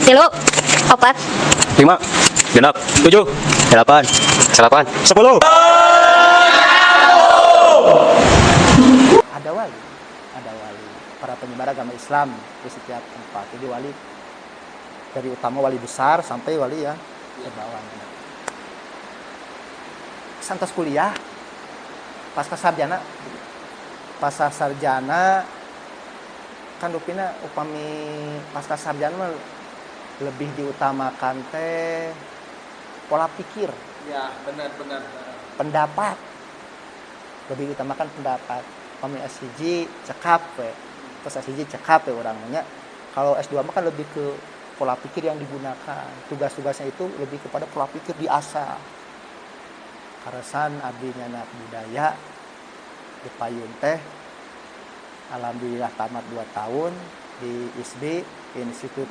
3, 4, 5, 6, 7, 8, 9, 10. Ada wali, para penyebar agama Islam di setiap tempat. Jadi wali dari utama wali besar sampai wali yang ke bawah. Santos kuliah, pasca sarjana, pasca sarjana kan rupina upami pasca sarjana mah lebih diutamakan teh pola pikir. Ya, benar benar. Pendapat. Lebih diutamakan pendapat. Upami S1 cekap we. Terus S1 cekap we urang nya. Kalau S2 mah kan lebih ke pola pikir yang digunakan. Tugas-tugasnya itu lebih kepada pola pikir diasah. Karesan abdi nyanak budaya di payun teh alhamdulillah tamat 2 tahun di ISBI, Institut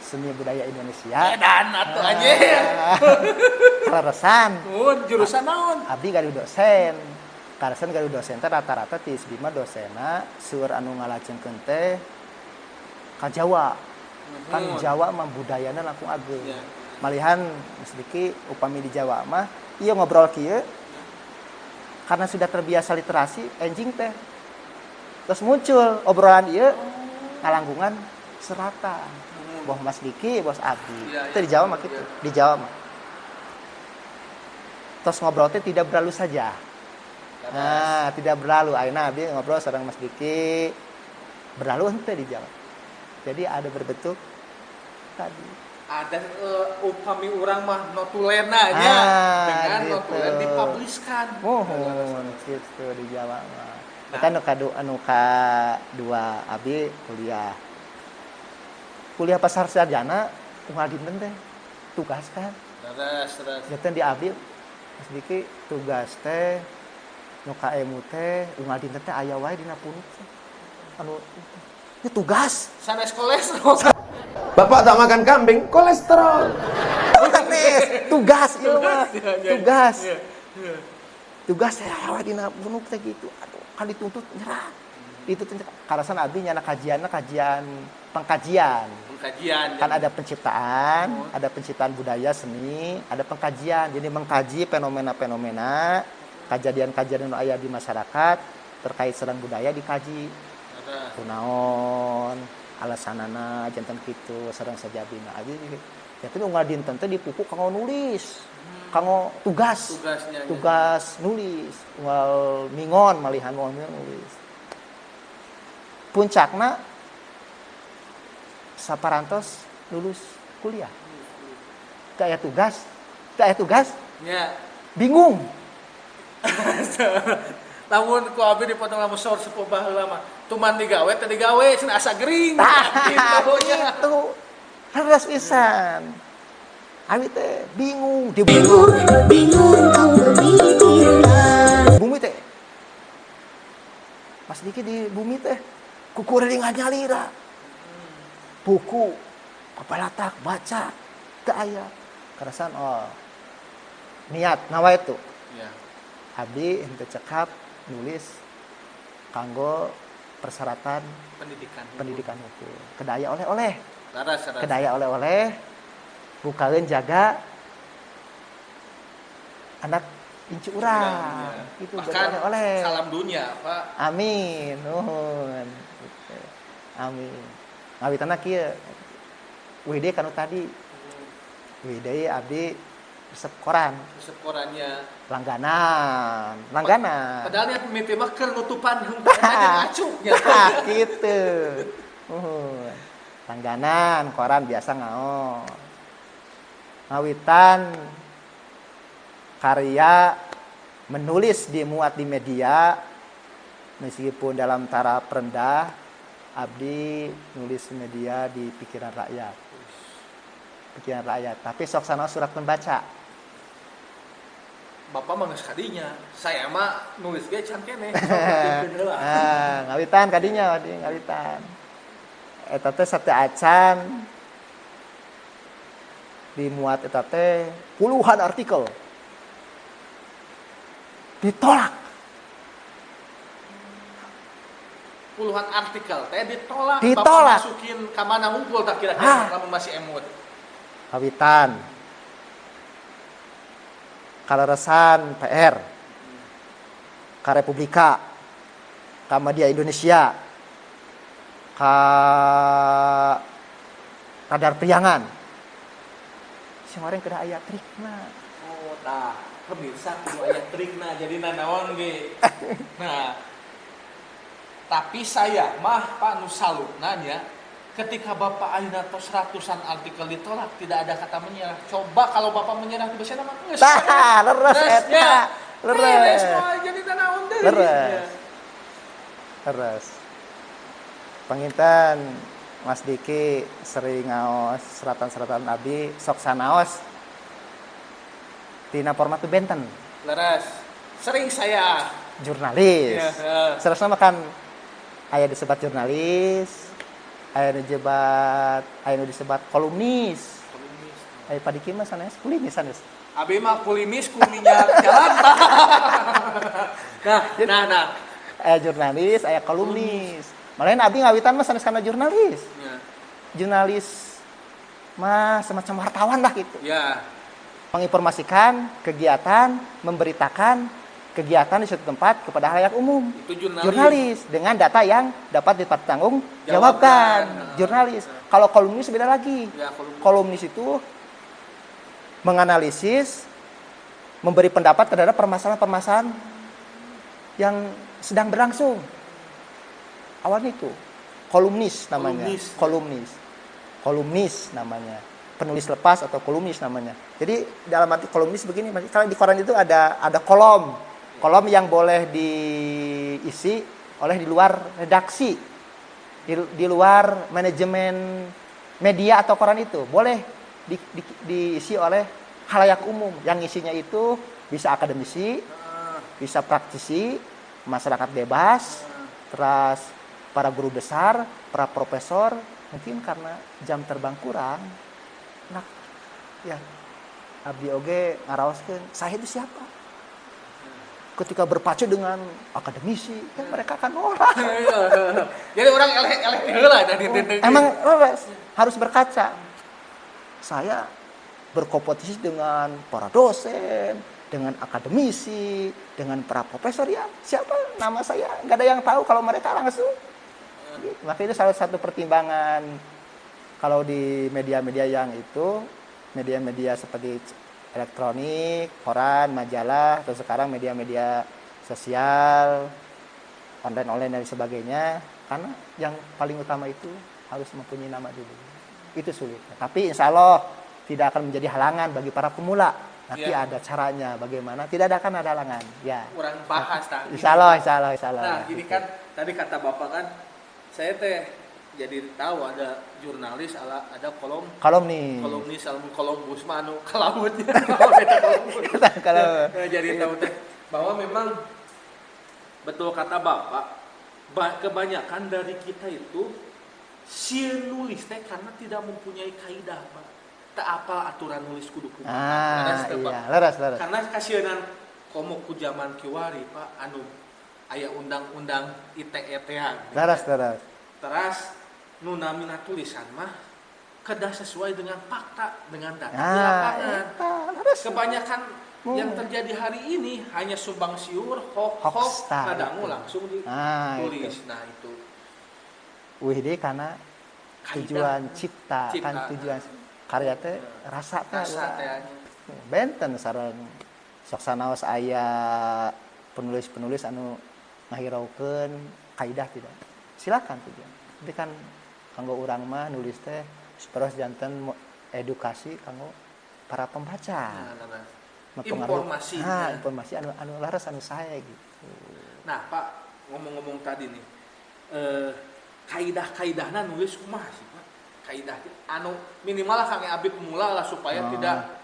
Seni Budaya Indonesia. Edan atuh aja. Karesan. Mun jurusan naon? Abdi gaduh dosen. Karesan gaduh dosen teh rata-rata di ISBI mah dosenna seueur anu ngalajengkeun teh ka Jawa. Kan Jawa mah budayana langkung ageng. Ya. Malihan Mas Diki upami di Jawa mah ieu ngobrol kieu karena sudah terbiasa literasi enjing teh. Terus muncul obrolan ieu ngalangkungan serata. Boh Mas Diki, bos Abdi. Ya, itu di Jawa mah gitu. Ya. Di Jawa mah. Terus ngobrol teh tidak berlalu saja. Nah, tidak berlalu. Ayeuna abdi ngobrol sareng Mas Diki berlalu henteu di Jawa. Jadi ada berbentuk tadi. Ada upami urang mah notulena nya dengan gitu. Notulen dipubliskan. Mohon gitu di Jawa mah. Eta nu kadu anu kadua abdi kuliah. Kuliah pasar sarjana unggal dinten teh tugas kan. Terus terus. Janten di abdi Mas Diki tugas teh nu kaemu teh unggal dinten teh aya wae dina punuk teh. Anu ini tugas. Sanes kolesterol. Bapak tak makan kambing, kolesterol. Sanes tugas ieu mah. Tugas. Iya, iya. Tugas teh aya wae dina punuk teh gitu. Aduh, kan dituntut nyerah. Dituntut nyerah. Karasan abdi nyana kajianna kajian pengkajian. Pengkajian. Kan ada penciptaan budaya seni, ada pengkajian. Jadi mengkaji fenomena-fenomena, kejadian-kejadian nu aya di masyarakat terkait serang budaya dikaji. Kunaon, alasanana janten kitu sareng sajabina. Abi janten unggal dinten teh dipupuk kanggo nulis, kanggo tugas. Tugasnya, tugas nulis, unggal mingon malihan unggal mingon nulis. Puncakna saparantos lulus kuliah. Teu aya tugas, teu aya tugas. Ya. Bingung. Lamun ku abdi dipotong lamun saur sepuh baheula mah. Tuman digawe teh digawe cenah asa gering. Tah, Gitu nya. gitu. Harus pisan. Abi teh bingung di bingung, bumi teh. Mas Diki di bumi teh kukurilingan nyalira. Buku papalatak baca teu aya. Karasan oh niat nawa itu. Ya. Abdi henteu cekap nulis kanggo persyaratan pendidikan hukum. Pendidikan hukum. Kedaya oleh-oleh. Laras, laras. Kedaya oleh-oleh bukaeun jaga anak incu urang. Ya. Gitu, Bahkan oleh-oleh. Salam dunia, Pak. Amin. Nuhun. Gitu. Amin. Ngawitana kieu. WD kanu tadi. WD abdi resep koran. Resep korannya. Langganan, langganan. Padahal niat mimiti mah keur nutupan hungkul aja ngacuknya. Tah, gitu. Nuhun. Langganan koran biasa ngaos. Ngawitan karya menulis dimuat di media meskipun dalam taraf rendah, abdi nulis media di Pikiran Rakyat. Pikiran Rakyat, tapi sok sana surat membaca. Bapak mah geus kadinya, saya mah nulis ge can keneh. Sok ngapikeun heula. Ah, ngawitan kadinya, abdi ngawitan. Eta teh sate acan dimuat eta teh puluhan artikel. Ditolak. Puluhan artikel teh ditolak. Ditolak. Bapak masukin ka mana hungkul tak kira-kira lamun masih emut. Kawitan. Kaleresan PR. Ka Republika. Ka Media Indonesia. Ka Radar Priangan. Sing orang kedah aya trikna. Oh, tah, pemirsa kudu aya trikna jadi nanaon ge. Nah, tapi saya mah Pak nu salutna nya ketika Bapak ayeuna tos ratusan artikel ditolak tidak ada kata menyerah. Coba kalau Bapak menyerah di beuseuna mah geus. Tah, leres eta. Leres. Jadi nanaon deui. Leres. Leres. Panginten Mas Diki sering ngaos seratan-seratan abdi sok sanaos tina format tu benten. Leres. Sering saya jurnalis. Yeah. Serasna makan aya disebat jurnalis, aya disebat, aya nu disebat kolumnis. Kolumnis. Aya Pak Diki mah sanes kulimis sanes. Abi mah kulimis ku minyak jalan. Nah. Aya jurnalis, aya kolumnis. Malahan abi ngawitan mah sanes kana jurnalis. Ya. Jurnalis mah semacam wartawan lah gitu. Ya. Menginformasikan kegiatan, memberitakan kegiatan di suatu tempat kepada khalayak umum. Itu jurnalis. Jurnalis dengan data yang dapat dipertanggungjawabkan. Jurnalis. Kalau kolumnis beda lagi. Ya, kolumnis. Kolumnis itu menganalisis, memberi pendapat terhadap permasalahan-permasalahan yang sedang berlangsung. Awalnya itu kolumnis namanya. Kolumnis. Kolumnis namanya. Penulis lepas atau kolumnis namanya. Jadi dalam arti kolumnis begini, kalau di koran itu ada kolom. Kolom yang boleh diisi oleh di luar redaksi. Di luar manajemen media atau koran itu boleh diisi oleh khalayak umum. Yang isinya itu bisa akademisi, bisa praktisi, masyarakat bebas, terus para guru besar, para profesor, mungkin karena jam terbang kurang, nah, ya, abdi oge ngaraoskeun, saya itu siapa? Ketika berpacu dengan akademisi, kan mereka akan nolak. Jadi orang eleh-eleh heula dari Emang harus berkaca. Saya berkompetisi dengan para dosen, dengan akademisi, dengan para profesor, ya siapa nama saya nggak ada yang tahu kalau mereka langsung. Maka itu salah satu pertimbangan kalau di media-media yang itu, media-media seperti elektronik, koran, majalah, atau sekarang media-media sosial, online-online dan sebagainya, karena yang paling utama itu harus mempunyai nama dulu. Itu sulit. Tapi insya Allah tidak akan menjadi halangan bagi para pemula. Nanti ya. Ada caranya bagaimana, tidak ada kan ada halangan. Ya. Kurang bahas tadi. Insya Allah, insya Allah, insya Allah. Nah, ini kan tadi kata Bapak kan, saya teh jadi tahu ada jurnalis, ada kolumnis. Kolumnis, Columbus mah anu ke lautnya. Kalau jadi tahu teh bahwa memang betul kata Bapak, kebanyakan dari kita itu sieun nulis teh karena tidak mempunyai kaidah, Pak. Tak apa aturan nulis kudu kumaha. Ah, iya, leres, leres. Karena kasieunan komo ku zaman kiwari, Pak, anu aya undang-undang ITE teh. Leres, leres. Teras nu namina tulisan mah kedah sesuai dengan fakta, dengan data di lapangan. Kebanyakan yang terjadi hari ini hanya sumbang siur, hoax, kadangu langsung ditulis. Nah, itu. Wih deh karena tujuan cipta, kan tujuan karya teh rasa teh benten sareng sok sanaos aya penulis-penulis anu ngahiraukeun kaidah tidak, silakan tujuan. Tapi kan kanggo urang mah nulis teh terus janten edukasi kanggo para pembaca. Nah. Informasi. Nah, informasi anu laras anu sae gitu. Nah, Pak, ngomong-ngomong tadi nih, kaidah-kaidahna nulis kumaha sih, Pak? Kaidah anu minimal lah kang abdi pemula lah supaya tidak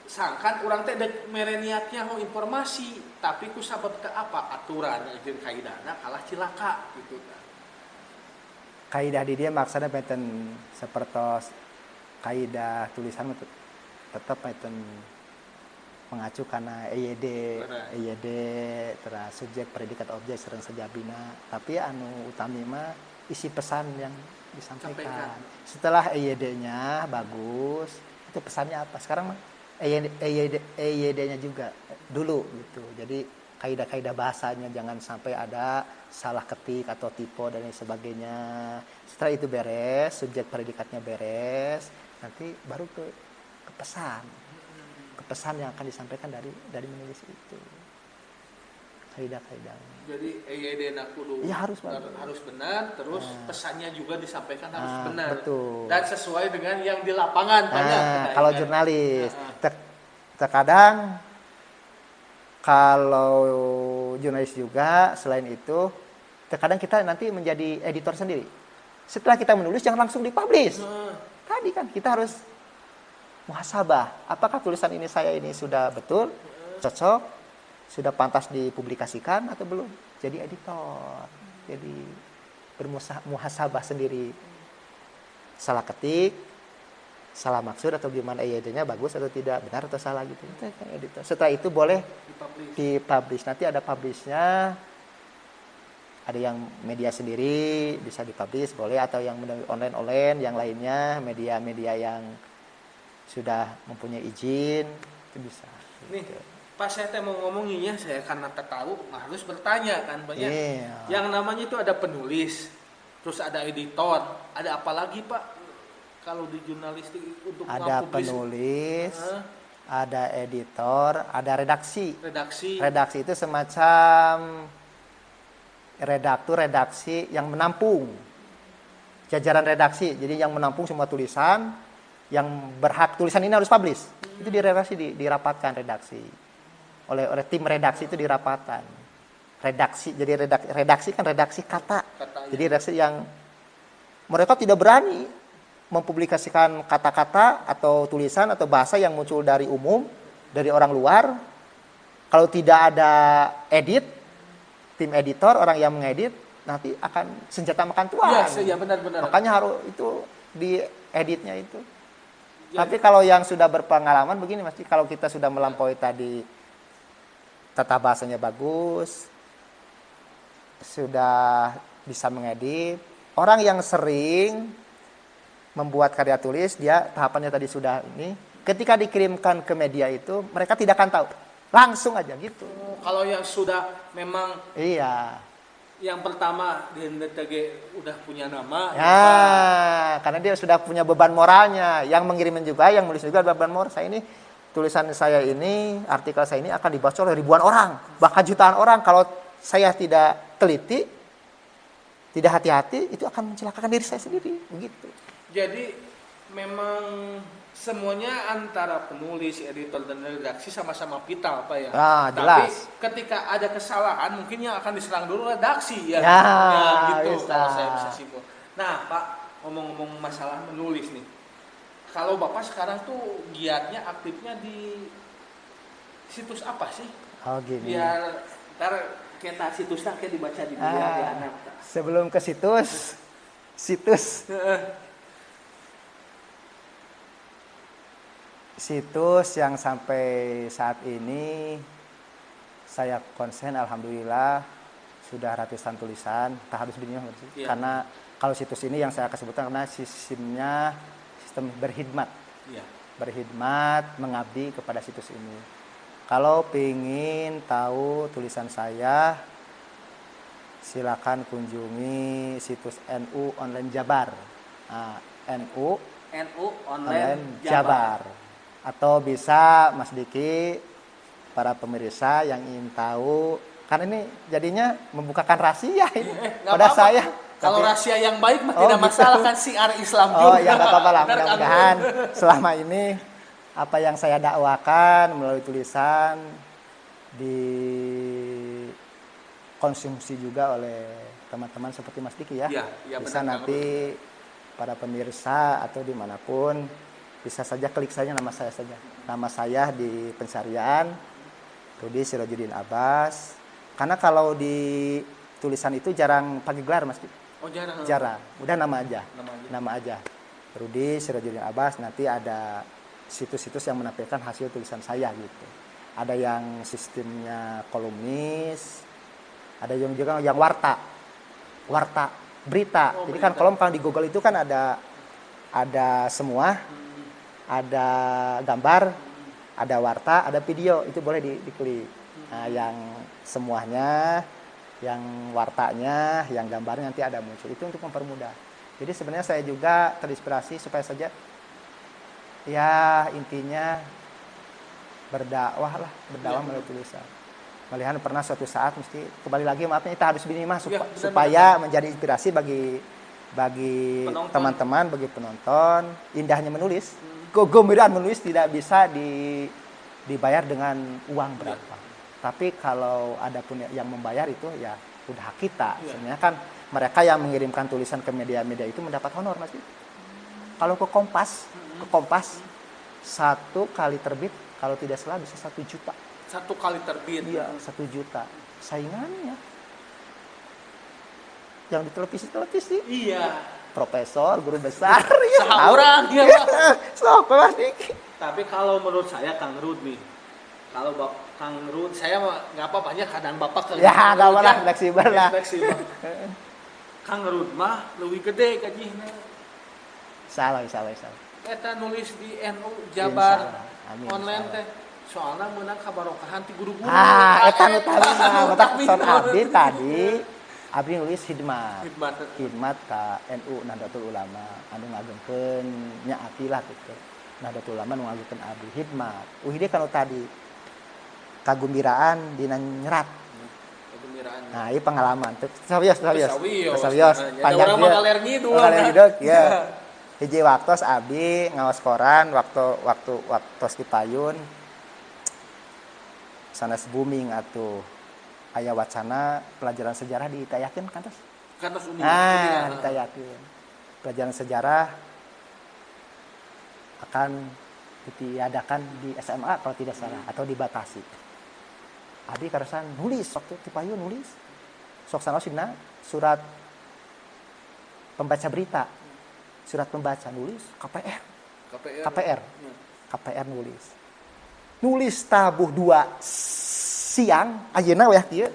sangkan urang teh dek mere niatnya ho informasi tapi ku sabab teu apa aturan jeung kaidahna kalah cilaka gitu tah. Kaidah di dia maksudna benten sapertos kaidah tulisan tetep benten Mengacu karena EYD, EYD, terus subjek, predikat, objek, sareng sajabina. Tapi anu utami mah isi pesan yang disampaikan. Setelah EYD-nya bagus, itu pesannya apa? Sekarang mah EYD-nya juga dulu gitu. Jadi kaidah-kaidah bahasanya jangan sampai ada salah ketik atau tipe dan lain sebagainya. Setelah itu beres, subjek predikatnya beres, nanti baru ke pesan. Ke pesan yang akan disampaikan dari menulis itu. Kaidah-kaidah. Jadi EYD kudu ya, harus benar, terus pesannya juga disampaikan harus benar. Betul. Dan sesuai dengan yang di lapangan banyak. Kalau jurnalis, terkadang kalau jurnalis juga selain itu, terkadang kita nanti menjadi editor sendiri. Setelah kita menulis jangan langsung dipublish. Tadi kan kita harus muhasabah. Apakah tulisan ini saya ini sudah betul, cocok, sudah pantas dipublikasikan atau belum? Jadi editor, jadi bermuhasabah sendiri. Salah ketik, salah maksud atau gimana, EYD-nya bagus atau tidak, benar atau salah gitu. Itu kan editor. Setelah itu boleh dipublish. Nanti ada publishnya, ada yang media sendiri bisa dipublish boleh, atau yang online-online, yang lainnya media-media yang sudah mempunyai izin itu bisa. Nih, gitu. Pas saya mau ngomonginnya, saya karena tahu harus bertanya kan banyak. Yeah. Yang namanya itu ada penulis, terus ada editor, ada apa lagi Pak? Kalau di jurnalistik untuk ada penulis, ada editor, ada redaksi. Redaksi. Redaksi itu semacam redaktur redaksi yang menampung jajaran redaksi. Jadi yang menampung semua tulisan, yang berhak tulisan ini harus publish. Itu di redaksi dirapatkan redaksi. Oleh tim redaksi itu dirapatkan. Redaksi, jadi redaksi kan redaksi kata. Jadi redaksi yang mereka tidak berani mempublikasikan kata-kata atau tulisan atau bahasa yang muncul dari umum, dari orang luar. Kalau tidak ada edit, tim editor, orang yang mengedit, nanti akan senjata makan tuan. Iya, benar-benar. Makanya harus itu di editnya itu. Ya. Tapi kalau yang sudah berpengalaman begini, Mas, kalau kita sudah melampaui tadi tata bahasanya bagus, sudah bisa mengedit. Orang yang sering membuat karya tulis, dia tahapannya tadi sudah ini. Ketika dikirimkan ke media itu, mereka tidak akan tahu. Langsung aja gitu. Oh, kalau yang sudah memang iya. Yang pertama di NTG udah punya nama. Ya, karena dia sudah punya beban moralnya. Yang mengirimin juga, yang menulis juga beban moral. Saya ini, tulisan saya ini, artikel saya ini akan dibaca oleh ribuan orang, bahkan jutaan orang. Kalau saya tidak teliti, tidak hati-hati, itu akan mencelakakan diri saya sendiri. Begitu. Jadi memang semuanya antara penulis, editor, dan redaksi sama-sama vital, Pak ya. Ah, tapi jelas. Ketika ada kesalahan mungkin yang akan diserang dulu redaksi ya. Ya, ya gitu bisa. Kalau saya bisa simpul. Nah, Pak, ngomong-ngomong masalah menulis nih. Kalau Bapak sekarang tuh giatnya, aktifnya di situs apa sih? Oh, gini. Biar ntar kita situsnya kayak dibaca di dia, di anak. Sebelum ke situs, situs yang sampai saat ini saya konsen, alhamdulillah sudah ratusan tulisan. Tak harus begini, ya. Karena kalau situs ini yang saya sebutkan karena sistemnya sistem berkhidmat, ya. Berkhidmat mengabdi kepada situs ini. Kalau pingin tahu tulisan saya, silakan kunjungi situs NU Online Jabar. Nah, NU Online Jabar. Atau bisa Mas Diki, para pemirsa yang ingin tahu, karena ini jadinya membukakan rahasia ini pada apa-apa. Saya. Kalau tapi, rahasia yang baik mah tidak gitu. Masalah kan siar Islam juga. Oh ya nggak apa-apa lah, mudah-mudahan selama ini apa yang saya dakwakan melalui tulisan dikonsumsi juga oleh teman-teman seperti Mas Diki ya. Ya, ya bisa benar, nanti para pemirsa atau dimanapun bisa saja klik saja nama saya saja. Nama saya di pencarian Rudi Sirojudin Abbas. Karena kalau di tulisan itu jarang pakai gelar, Mas. Oh, jarang. Jarang. Udah nama aja. Nama aja. Rudi Sirojudin Abbas, nanti ada situs-situs yang menampilkan hasil tulisan saya gitu. Ada yang sistemnya kolumnis, ada yang juga yang warta, warta berita. Oh, jadi kan berita. Kolom kalau di Google itu kan ada semua, ada gambar, ada warta, ada video, itu boleh diklik. Nah, yang semuanya, yang wartanya, yang gambarnya nanti ada muncul. Itu untuk mempermudah. Jadi sebenarnya saya juga terinspirasi supaya saja, ya intinya berdakwah lah, berdakwah melalui tulisan. Malihan pernah suatu saat mesti kembali lagi, maafnya kita harus begini mah supaya menjadi inspirasi bagi teman-teman, bagi penonton. Indahnya menulis, kegembiraan menulis tidak bisa dibayar dengan uang berapa. Tapi kalau ada pun yang membayar itu ya udah hak kita. Sebenarnya kan mereka yang mengirimkan tulisan ke media-media itu mendapat honor, Mas. Kalau ke Kompas, satu kali terbit kalau tidak salah bisa 1 juta. Satu kali terbit. Iya, 1 juta. Saingannya yang di televisi-televisi. Iya. Profesor, guru besar, ya. Seorang ya, Pak. Sok, Mas. Tapi kalau menurut saya Kang Rud nih, kalau Kang Rud, saya nggak apa-apanya kadang Bapak ke. Ya, nggak apa-apa, fleksibel lah. Fleksibel. Kang Rud mah lebih gede gajinya. Salah. Eta nulis di NU Jabar. Amin, online teh. Soalnya menang kabarokahan ti guru-guru. Ah, eta nu tadi mah, abdi tadi abdi nulis khidmat. Khidmat ka NU Nahdlatul Ulama anu ngagengkeun nya abdi lah gitu. Nahdlatul Ulama nu ngagengkeun abdi khidmat. Uih deui kanu tadi kagumbiraan dina nyerat. Kagembiraan. Nah, ieu pengalaman. Sawios. Panjang dia. Ngaler ngidul, ya. Hiji waktos abdi ngaos koran waktu waktos di payun sanes booming atuh aya wacana pelajaran sejarah ditayakeun kantos. Kantos uning. Nah, ditayakeun. Pelajaran sejarah akan ditiadakan di SMA kalau tidak salah atau dibatasi. Abdi karasan nulis waktu di payun nulis. Sok sanaos dina surat pembaca berita. Surat pembaca nulis KPR. KPR nulis. Nulis tabuh 2 siang ayeuna weh kieu.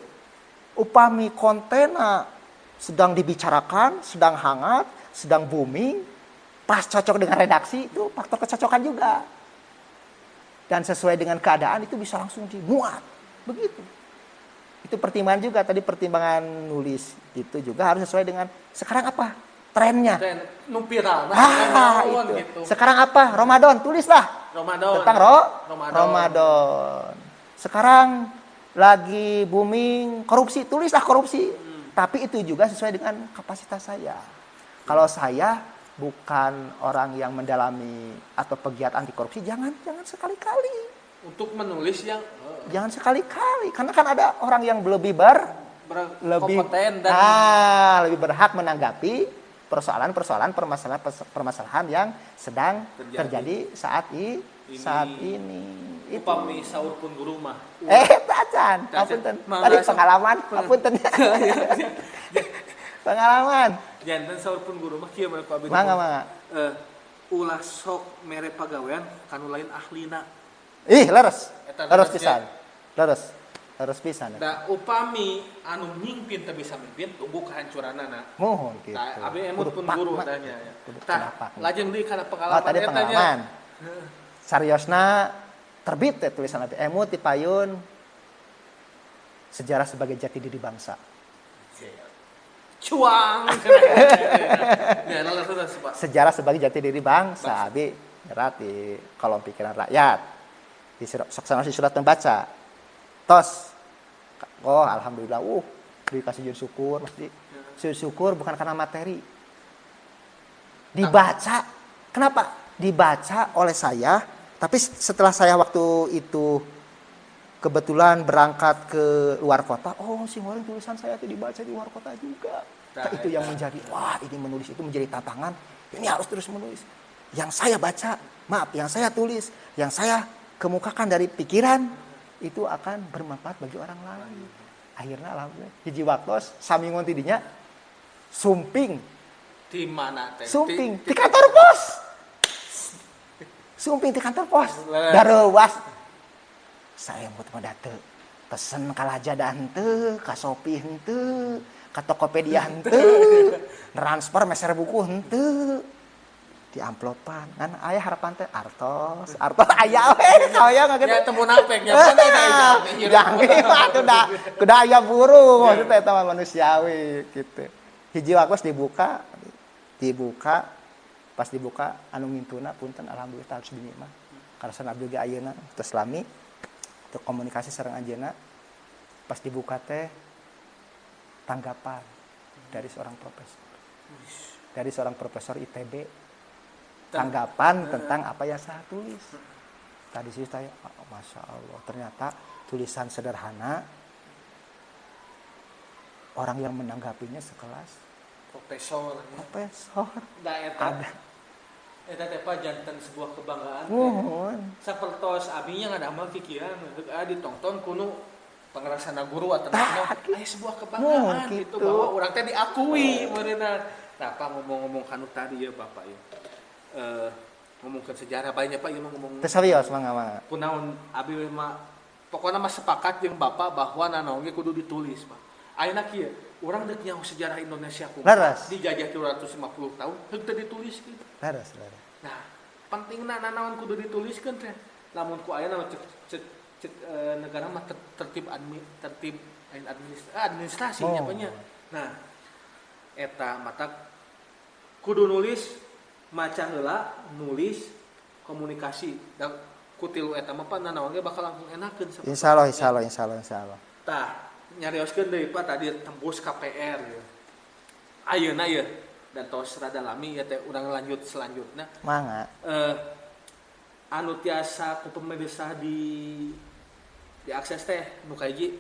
Upami kontena sedang dibicarakan, sedang hangat, sedang booming, pas cocok dengan redaksi itu faktor kecocokan juga. Dan sesuai dengan keadaan itu bisa langsung dimuat. Begitu. Itu pertimbangan juga tadi, pertimbangan nulis itu juga harus sesuai dengan sekarang apa? Trennya. Tren nu viral. Itu. Gitu. Sekarang apa? Ramadan, tulislah. Ramadan. Tentang Ramadan. Sekarang lagi booming korupsi, tulislah korupsi. Tapi itu juga sesuai dengan kapasitas saya. Kalau saya bukan orang yang mendalami atau pegiat anti korupsi, jangan sekali-kali. Untuk menulis yang jangan sekali-kali, karena kan ada orang yang lebih lebih dan lebih berhak menanggapi persoalan-persoalan permasalahan yang sedang terjadi saat ini. Itu. Upami saur pun guru mah. Tacan, apunten. Tadi pengalaman, apunten. Pengalaman. Janten saur pun guru mah kieu mah ku abdi. Mangga. Ulah sok mere pagawean kanu lain ahlina. Ih, leres. Leres pisan. Leres pisan. Da upami anu mimpin teu bisa mimpin tunggu kehancuranana. Mohon gitu. Tah abdi emut pun guru tanya ya. Tah lajeng deui kana pengalaman. Oh, tadi pengalaman. Sariosna terbit ya tulisan abdi emut di payun sejarah sebagai jati diri bangsa. Cuang. Sejarah sebagai jati diri bangsa abdi nyerat di kolom pikiran rakyat. Di surat, surat pembaca. Tos. Oh, alhamdulillah. Dikasih sujud syukur, mesti. Sujud syukur bukan karena materi. Dibaca. Kenapa? Dibaca oleh saya, tapi setelah saya waktu itu kebetulan berangkat ke luar kota, oh si Ngoren tulisan saya itu dibaca di luar kota juga. Nah, itu yang menjadi, wah ini menulis itu menjadi tantangan, ini harus terus menulis. Yang saya baca, maaf, yang saya tulis, yang saya kemukakan dari pikiran, itu akan bermanfaat bagi orang lain. Akhirnya alhamdulillah, hiji waktos, samingon tidinya, sumping. Di mana teh? Sumping, di kantor pos. Sumping di kantor pos. Darewas. Saemut mah da teu pesen ka Lazada henteu, ka Shopee henteu, ka Tokopedia henteu, transfer meser buku henteu. Di amplopan kan aya harapan teh artos, artos aya we hoyong gitu. Ya teu munafik nya pan eta jami mah atuh da kudu aya burung maksudnya eta mah manusiawi gitu. Hiji waktu dibuka, dibuka pas dibuka anu ngintuna punten alhamdulillah harus bini mah. Karasan abdi ge ayeuna teu lami teu komunikasi sareng anjeunna. Pas dibuka teh tanggapan dari seorang profesor. Dari seorang profesor ITB. Tanggapan tentang apa yang saya tulis. Tadi sih saya, oh, Masya Allah, ternyata tulisan sederhana, orang yang menanggapinya sekelas profesor. Profesor. Nah, eta, ada. Eta teh Pak janten sebuah kebanggaan. Muhun. Sapertos abinya ngadamel pikiran, ditongton kuno pangrasana guru atau naon, aya sebuah kebanggaan gitu bahwa urang teh diakui meureunna. Nah, Pak ngomong-ngomong kanu tadi ya Bapak ya. Ngomongkeun sejarah banyak Pak ieu mah ngomong. Teu serius mangga mangga. Kunaon abi mah pokona mah sepakat jeung Bapak bahwa nanaon ge kudu ditulis Pak. Ayeuna kieu, urang deuk nyaho sejarah Indonesia kumaha dijajah 250 tahun heuh teu dituliskeun. Leres, leres. Nah, pentingna nanaon kudu dituliskeun teh. Lamun ku ayeuna cek cek negara mah tertib tertib administrasi nya oh. Nya. Nah, eta mata kudu nulis maca heula nulis komunikasi dan ku tilu eta mah pan nanaon ge bakal langkung enakeun. Insyaallah insyaallah insyaallah insyaallah. Tah nyarioskeun deui Pak tadi tembus KPR ya. Ayeuna ye dan tos rada lami ya teh urang lanjut selanjutnya. Mangga. Anu tiasa ku pemirsa di diakses teh nu kahiji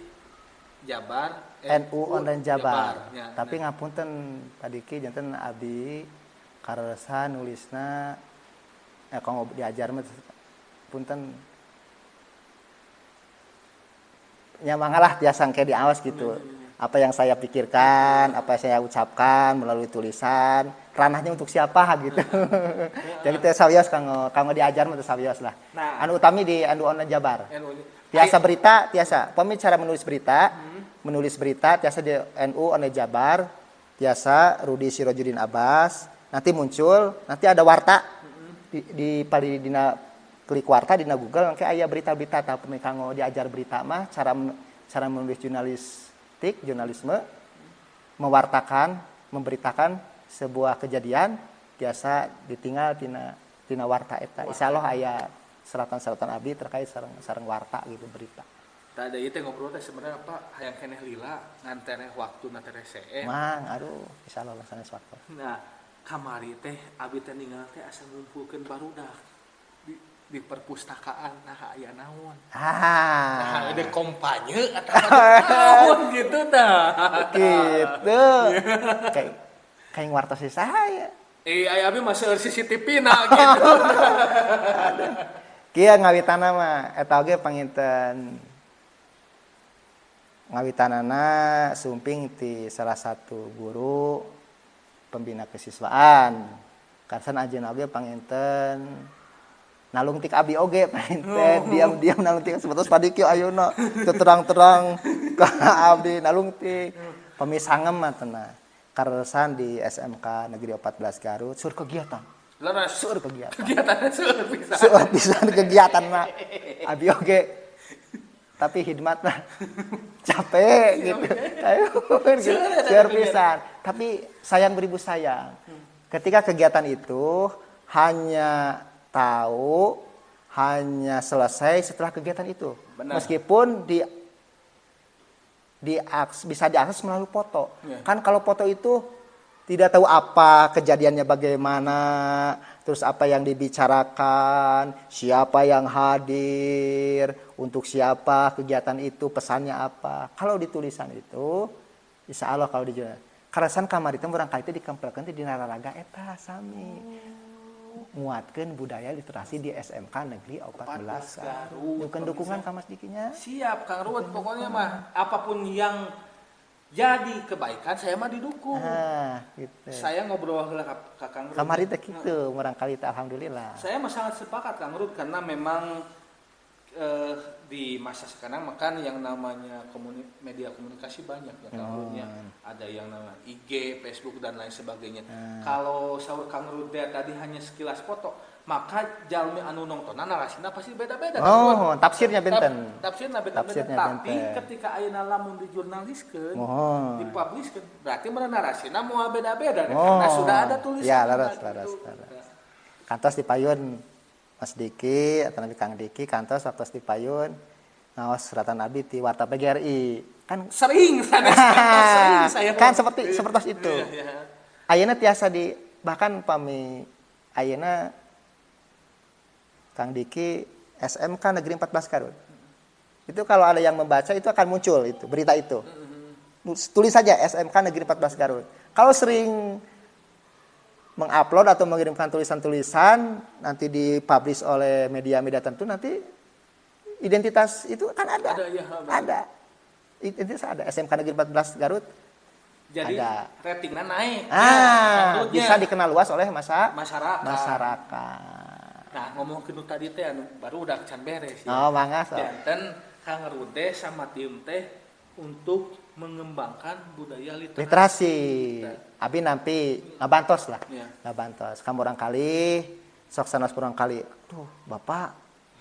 Jabar NU Online Jabar. Ya, tapi nah. Ngapunten tadi ki janten abdi karesa nulisna kalau diajar mah punten nya mangalah tiasa engke diawas gitu. Apa yang saya pikirkan, apa yang saya ucapkan melalui tulisan, ranahnya untuk siapa gitu. Jadi teh sawios kanggo kanggo diajar mah teh sawios lah. Nah, anu utami di anu Online Jabar. Tiasa berita, tiasa. Pami cara menulis berita tiasa di NU Online Jabar, tiasa Rudi Sirojudin Abbas. Nanti muncul, nanti ada warta di pali dina klik warta dina Google nanti aya berita-berita tah pami kanggo diajar berita mah cara cara menulis jurnalistik, jurnalisme mewartakan, memberitakan sebuah kejadian biasa ditinggal tina tina warta eta. Insyaallah aya seratan-seratan abdi terkait sareng sareng warta gitu berita. Tah da ieu teh ngobrol teh sebenarnya Pak hayang keneh lila ngan tereh waktu na tereh seem. Mang aduh insyaallah sanes waktu. Nah, kamari teh abi teh ninggal teh asa ngumpulkeun barudak di perpustakaan nah aya naon. Ah. Nah, ada kompanye atau naon gitu tah. Gitu. Kayak kayak wartos saya. Aya abi masih CCTV na gitu. Kieu ngawitana mah eta oge panginten ngawitanana sumping ti salah satu guru pembina kesiswaan. Karsan anjeunna oge panginten nalungtik abi oge panginten diam-diam nalungtik sebetos padiki ayeuna teu terang-terang ka abdi nalungtik. Pami sangem mah tenah. Karesan di SMK Negeri 14 Garut sur kegiatan. Leres. Sur kegiatan. Kegiatannya sur pisan. Sur pisan kegiatan mah. Abi oge tapi khidmat mah capek gitu. Sur pisan. Tapi sayang beribu sayang. Ketika kegiatan itu hanya tahu, hanya selesai setelah kegiatan itu. Benar. Meskipun bisa diakses melalui foto. Yeah. Kan kalau foto itu tidak tahu apa kejadiannya bagaimana, terus apa yang dibicarakan, siapa yang hadir, untuk siapa kegiatan itu, pesannya apa. Kalau di tulisan itu, insya Allah kalau di karasan kamar itu barangkali itu dikempelkeun teh dina raraga eta sami. Nguatkeun budaya literasi di SMK Negeri 14 Garut. Bukan dukungan ka Mas Dikinya. Siap Kang Rud, pokoknya mah apapun yang jadi kebaikan saya mah didukung. Ah, gitu. Saya ngobrol heula ka Kang Rud. Kamari teh kitu, barangkali teh alhamdulillah. Saya mah sangat sepakat Kang Rud karena memang Di masa sekarang makan yang namanya media komunikasi banyak ya Kang Rudnya. Ada yang namanya IG, Facebook dan lain sebagainya. Kalau saur Kang Rudnya tadi hanya sekilas foto, maka jalmi anu nongtonan narasina pasti beda-beda. Oh, tafsirnya benten. Tafsirnya beda-beda. Tapi ketika ayeuna lamun dijurnaliskeun, dipublishkeun, berarti mana narasina moal beda-beda karena sudah ada tulisan. Ya, laras. Kantos dipayun Mas Diki atau nabi Kang Diki kantos waktu di payun ngaos suratan abdi ti Warta PGRI kan sering sering saya kan seperti itu. Iya. Ayeuna tiasa di bahkan pami ayeuna Kang Diki SMK Negeri 14 Garut. Itu kalau ada yang membaca itu akan muncul itu berita itu. Tulis saja SMK Negeri 14 Garut. Kalau sering mengupload atau mengirimkan tulisan-tulisan nanti dipublish oleh media-media tertentu, nanti identitas itu kan ada. Ada, ya, ada. Identitas ada. SMK Negeri 14 Garut. Jadi ada. Ratingnya naik. Ah, ya, bisa dikenal luas oleh masyarakat. Nah, ngomong ke tadi teh anu baru udah can beres ya. Oh, mangga so. Janten Kang Rude sama tim teh untuk mengembangkan budaya literasi. Abi nampi ngabantos lah. Yeah. Ngabantos. Kamu orang kali, sok sanes kurang kali. Tuh, Bapak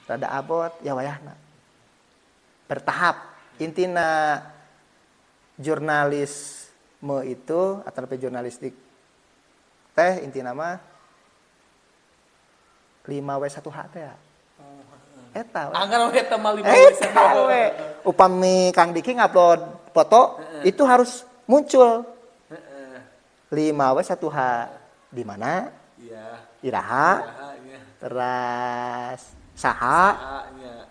rada abot ya wayahna. Bertahap. Intina jurnalisme itu atau lebih jurnalistik teh intina mah 5W1H teh ya. Eta we. Anggar we eta mah 5W1H. Upami Kang Diki ngupload foto itu harus muncul. 5W1H di mana? Iya. Iraha. Iya. Teras saha. Iya.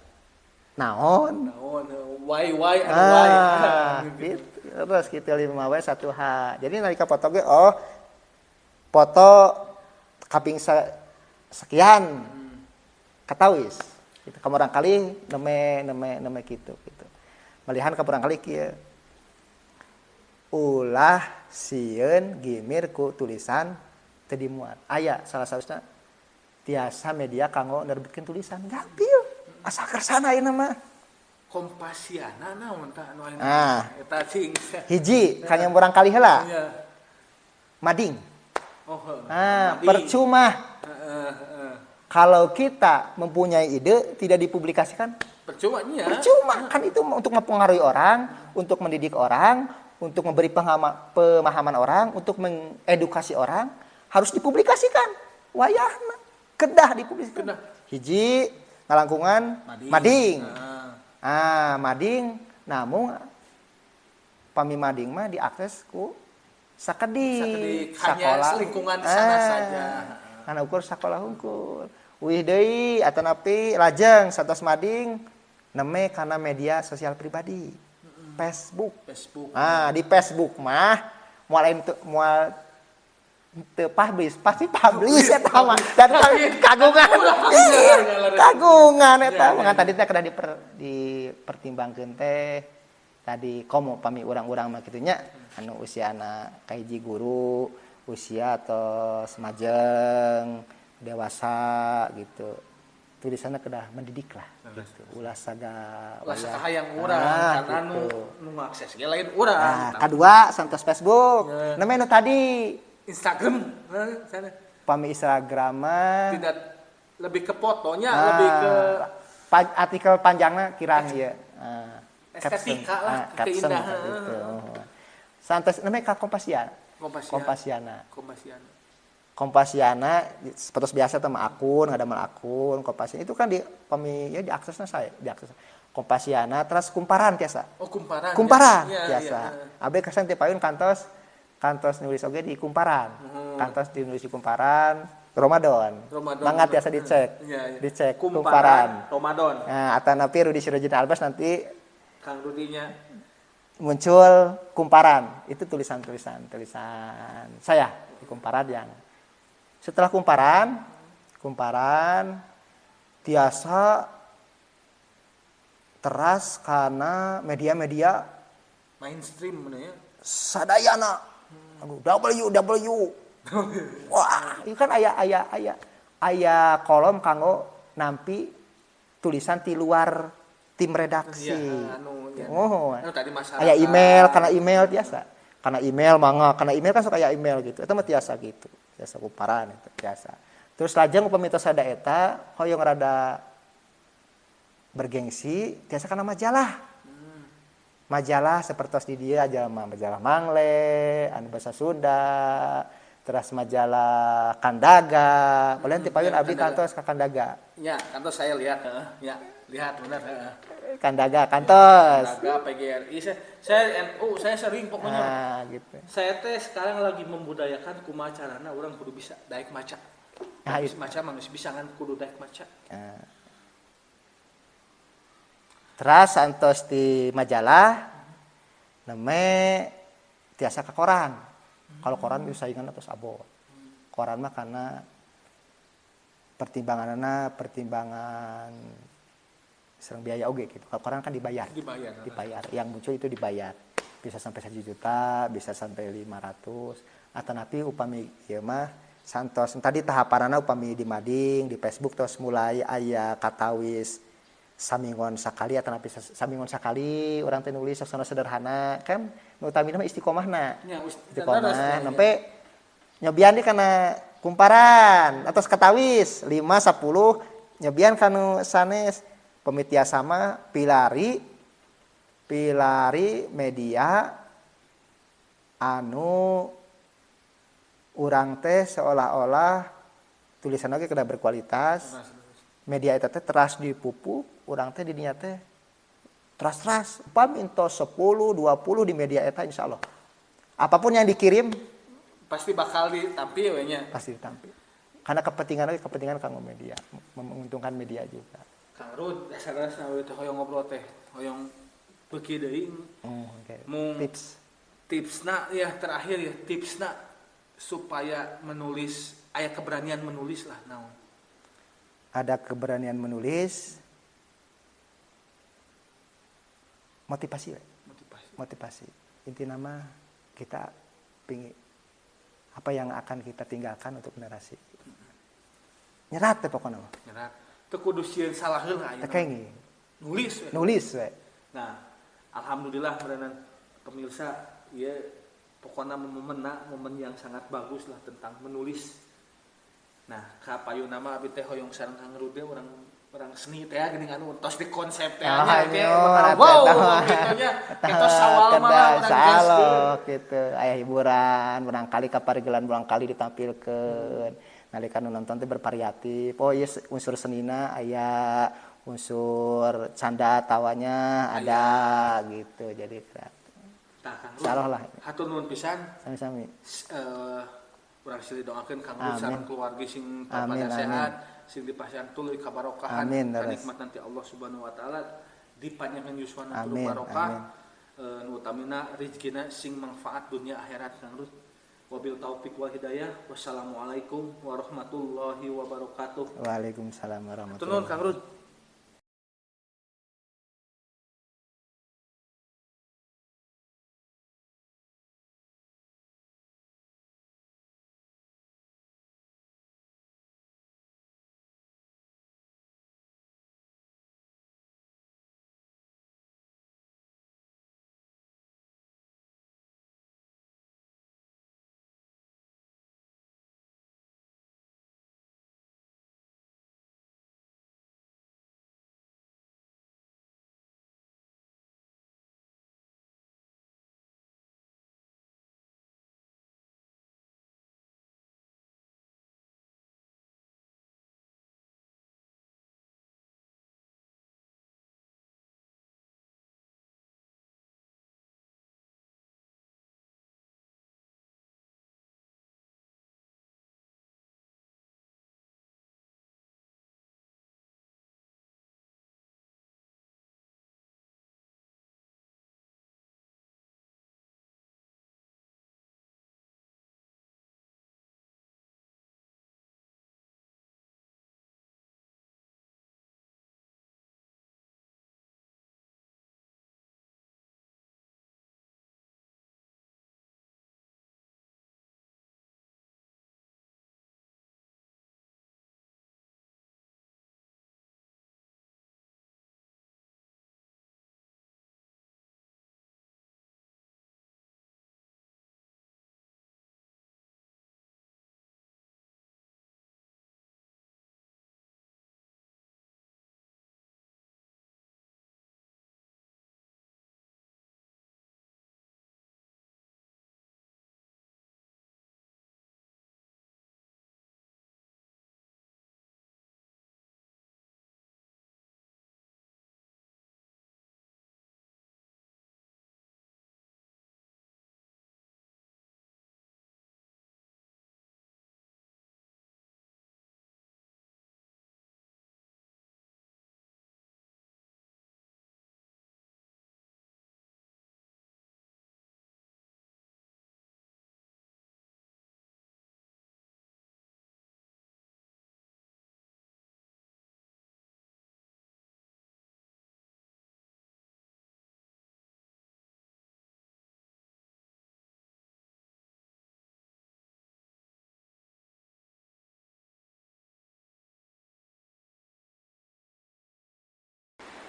Naon? Naon? Why and why. Gitu. Terus gitu 5W1H. Jadi nalika foto ge oh foto kaping sekian. Katawis. Gitu. Kamu orang kali neme gitu gitu. Malihan ka urang kali kieu. Ulah sieun gimir ku tulisan teu dimuat. Aya salah sausna tiasa media kanggo nerbitkeun tulisan. Gampil. Asa kersana ayeuna mah. Kompasiana naon tah anu ayeuna. Ah. Eta cing. Hiji kanggo urang kali heula. Iya. Mading. Oh, ah, mading. Percuma. Kalau kita mempunyai ide tidak dipublikasikan, percuma nya. Percuma kan itu untuk mempengaruhi orang, untuk mendidik orang, untuk memberi pemahaman orang, untuk mengedukasi orang, harus dipublikasikan. Wayahna kedah dipublikasikan. Kedah. Hiji ngalangkungan mading. Ah, mading namung pami mading mah diakses ku sakedik. Hanya lingkungan di sana saja. Karena ukur sakola hungkul. Wih deui atanapi lajeng satos mading neme kana media sosial pribadi. Facebook. Ah, di Facebook mah moal teu publish, pasti publish eta mah. Dan kagungan. Kagungan eta mah tadi teh kedah dipertimbangkeun teh tadi komo pami urang-urang mah kitu nya anu usiana kahiji guru, usia atau semajeng dewasa gitu. Tulisannya kedah mendidik lah gitu. Ulah saga ulah sakahayang urang karena gitu. Nu ngakses ge lain urang. Nah, kadua santos Facebook. Ya. Namanya nu tadi Instagram. Sana. Pami Instagram mah tidak lebih ke fotonya, lebih ke artikel panjangna kirang ieu. Estetika lah, keindahan. Gitu. Santos namanya ka Kompasiana. Kompasiana seperti biasa sama akun, ada mal akun Kompasiana itu kan di pami ya diaksesna saya, diakses. Kompasiana terus kumparan tiasa. Oh, kumparan. Kumparan ya, tiasa. Ya. Abe kesan teh payun kantos nulis oge di kumparan. Kantos dinulis di kumparan Ramadan. Mangga tiasa dicek. Ya, ya. Dicek kumparan. Ramadan. Nah, atanapi Rudi Sirojin Albas nanti Kang Rudinya muncul kumparan. Itu tulisan-tulisan saya di kumparan yang setelah kumparan tiasa teras karena media-media mainstream ya. Sadayana. WW. Wah, itu kan aya kolom kanggo nampi tulisan ti luar tim redaksi. Ya, anu, ya. Oh, anu tadi masyarakat. Aya email, karena email biasa. Karena email mangga, karena email kan sok aya email gitu. Eta mah tiasa gitu. Tiasa kumparan eta tiasa. Terus lajeng upami tos ada eta hoyong rada bergengsi tiasa kana majalah. Majalah sepertos di dieu aja mah majalah Mangle, anu bahasa Sunda, terus majalah Kandaga. Boleh ti payun abdi kantos ka Kandaga. Ya, kantos saya lihat, heeh. Ya, lihat benar, heeh. Kandaga kantos. Kandaga PGRI saya NU, saya sering pokoknya. Nah, gitu. Saya teh sekarang lagi membudayakan kumaha carana urang kudu bisa daek maca. Nah, bisa maca mah geus bisa ngan kudu daek maca. Nah. Teras antos di majalah neme tiasa ke koran. Kalau koran itu saingan atas abot. Koran mah karena pertimbanganana pertimbangan serang biaya oge gitu. Kalau koran kan dibayar. Dibayar. Yang muncul itu dibayar. Bisa sampai 1 juta, bisa sampai 500. Atanapi upami ieu mah santos tadi tahapanana upami di mading, di Facebook terus mulai aya katawis samingon sakali atanapi samingon sakali urang teh nulis sasana sederhana kan nu utamina mah istiqomahna. Ya, istiqomah sampai nyobian di kana kumparan atas katawis 5 10 nyobian kanu sanes pemitia sama pilari media anu urang teh seolah-olah tulisan oge kedah berkualitas. Media eta teh teras dipupuk, urang teh di dinya teh teras-teras. Upami entos 10, 20 di media eta insyaallah. Apapun yang dikirim pasti bakal ditampil we nya. Pasti ditampil. Karena kepentingan oge kepentingan kanggo media, menguntungkan media juga. Kang Rud, dasar-dasar we teh hoyong ngobrol teh, hoyong beuki deui. Okay. Mung tipsna ya terakhir ya, tipsna supaya menulis aya keberanian menulis lah naon. Ada keberanian menulis, motivasi. Inti nama kita pingin apa yang akan kita tinggalkan untuk generasi. Nyerat teh pokoknya mah. Nyerat. Teu kudu sieun salah heula ayeuna. Teu kenging. Nulis we. Nulis we. Nah, alhamdulillah meureunan pemirsa ieu pokoknya momen yang sangat bagus lah tentang menulis. Nah, ka payuna mah abi teh hoyong sareng Kang Rud urang seni teh geuning anu tos di konsep teh nya teh wow kitu nya kitu sawal mah urang geus kitu aya hiburan barangkali ka parigelan barangkali ditampilkeun. Nalika nu nonton teh bervariatif. Oh ieu unsur senina aya unsur canda tawanya ada gitu. Jadi kreatif. Tah Kang Rud. Insyaallah lah. Hatur nuhun pisan. Sami-sami. Urang silih doakeun Kang Rud sareng keluarga sing pada sehat, sing dipasihan tuluy kabarokahan, kanikmat nanti Allah Subhanahu wa taala dipanjangkeun yuswana tuluy barokah. Nu utamina rezekina sing manfaat dunia akhirat Kang Rud. Wabil taufik wal hidayah. Wassalamualaikum warahmatullahi wabarakatuh. Waalaikumsalam warahmatullahi wabarakatuh. Nuhun Kang Rud.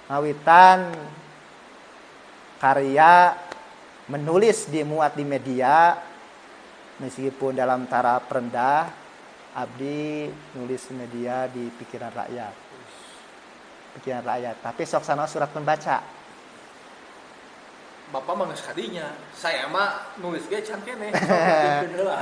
Ngawitan karya menulis dimuat di media, meskipun dalam taraf rendah, abdi nulis media di Pikiran Rakyat. Pikiran Rakyat, tapi sok sana surat pembaca. Bapak mah geus kadinya, saya mah nulis ge can keneh. Sok.